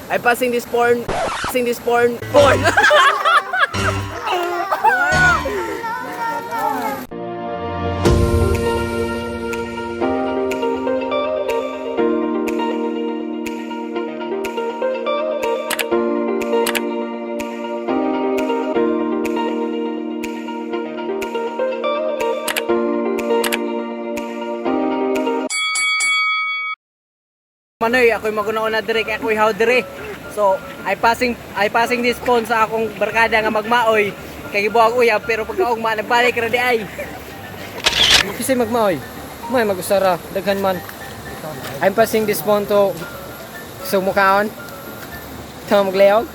I'm passing this porn, passing this porn, porn. Manoy, ako'y maguna-una dire kay ako'y how dire. So, I passing this phone sa akong barkada nga magmaoy. Kay gibuhag uyab pero pagkaugma nagbalik ra di ay. Kasi magmaoy. May mag-usara, daghan man. I'm passing this phone to sumukaon. Tama maglayog.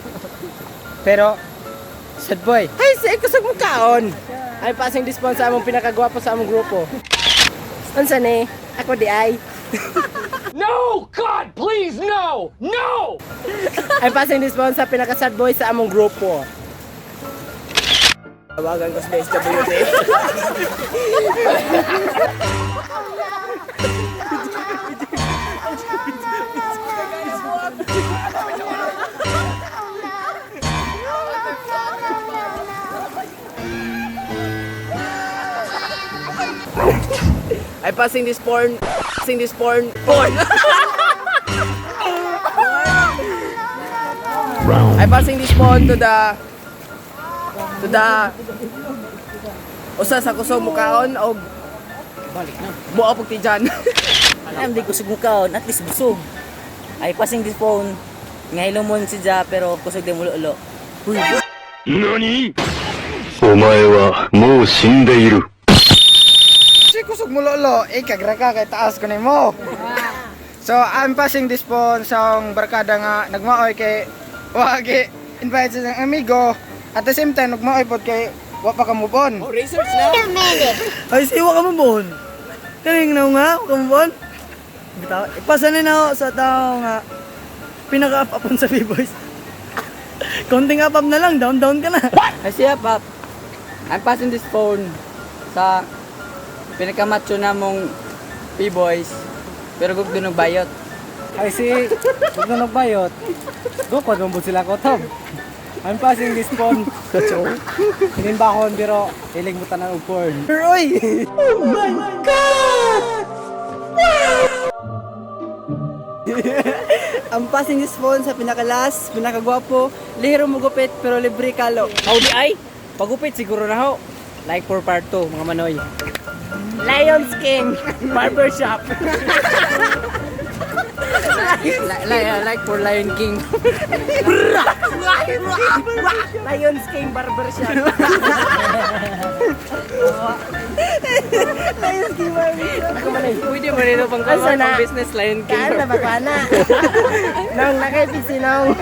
Pero sad boy. Ay, sa kusog mo kaon. I'm passing this phone sa among pinakagwapo sa among grupo. Unsa ni? Ako di ay. No! God, please, no! No! I'm passing this phone sa pinaka sad boy sa among grupo. Tawagan ko sa SWD. I'm passing this porn, passing this porn, porn. I'm passing this phone to the usa sa kusog mukaon og Balik na. buo pug tijan. Alam, di kusog mo kaon, at least busog. Ay, passing this phone, nga hilumon si Ja, pero kusog di mo lulo. 何お前はもう死んでいる。 Si kusog mo lolo, eh kagra ka kay taas ko nimo. So I'm passing this phone sa akong barkada nga nagmaoy kay wagi invite sa iyang amigo. At the same time nagmaoy pod kay wa pa ka move on. Oh, research na. Ay, siwa ka mo bon. Kaning na nga, ka mo bon. Bitaw, ipasa na na ako sa tao nga pinaka-up-upon sa B-Boys. Konting up-up na lang, down-down ka na. Ay siya, pap. I'm passing this phone sa pinakamacho na mong P-boys pero gugdo ng bayot. Ay si wag na nagbayot. Gukod mo sila ko tom. I'm passing this phone. Hinin ba pero hiling mo tanan og porn. Oy! Ang passing this phone sa pinakalas, pinakagwapo, lihiro mo gupit pero libre kalo. How di ay? Pagupit siguro na ho. Like for part 2, mga manoy. Lions King Barbershop. Like for Lion King. Lions King Barbershop. Lions King Barbershop. Pwede mo rin pang Asa na? pang business Lion King. Kaan na ba ka na? Nong, nakaipisi nong.